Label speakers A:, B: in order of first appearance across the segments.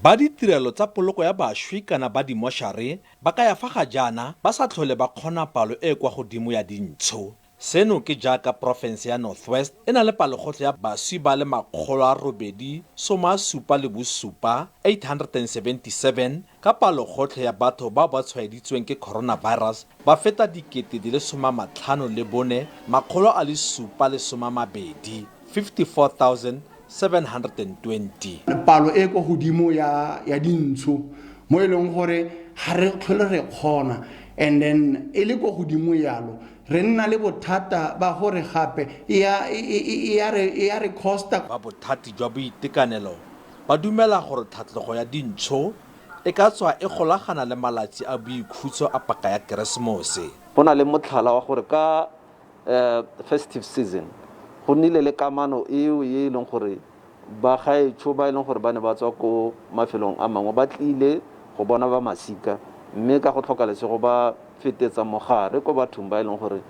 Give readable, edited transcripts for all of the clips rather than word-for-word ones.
A: Ba ditirelo tsa poloko ya bašwi kana ba dimošare ba kaya fa ga jaana ba sa tlhole ba kgona palo e e kwa godimo ya dintsho. Seno ke jaaka porofense ya North West e na le palogotlhe ya baswi ba le 877, 877, ka palogotlhe ya batho bao ba tshwaeditsweng ke coronavirus ba feta 54 720, 54,720.
B: Palo e kwa godimo ya ya dintsho mo e leng gore ga re tlhole re kgona and then e le kwa godimo yalo re nna le bothata ba gore gape e ya e, e, e ya re e ya re costa.
A: Ba bothati jwa boitekanelo ba dumela gore tlhatlogo ya dintsho e ka tswa e golagana le malatsi a boikhutso a paka ya Keresemose.
C: Go na le motlhala wa gore ka festive season go nnile le kamano eo e e leng gore bagaetsho ba e leng gore ba ne ba tswa ko mafelong a mangwe ba tlile go bona ba masika mme ka go tlhoka lesego ba fetetsa mogare ko bathong ba e leng gore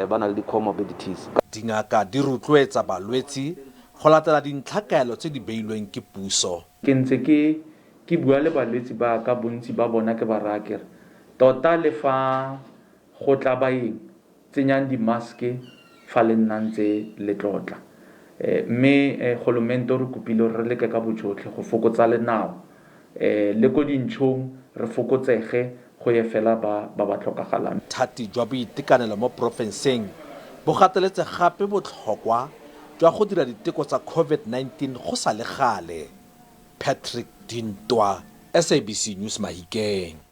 C: ba na le di-comorbidities.
A: Dingaka di rotloetsa balwetsi go latela dintlhakaelo tse di beilweng ke puso.
D: Ke ntse ke ke bua le balwetsi ba ka bontsi ba bona ke ba raya ke re tota le fa go tla baeng tsenyang di-mask fa le nna ntse le tlotla. Mme golomente o re kopile gore re leke ka bojotlhe go fokotsa lenao le ko dintšhong re fokotsege go ye fela ba ba ba tlhokagalang.
A: Bothati jwa boitekanelo mo porofenseng bo gateletse gape botlhokwa jwa go dira diteko tsa Covid-19 go sa le gale. Patrick Dintwa, SABC News Mahikeng.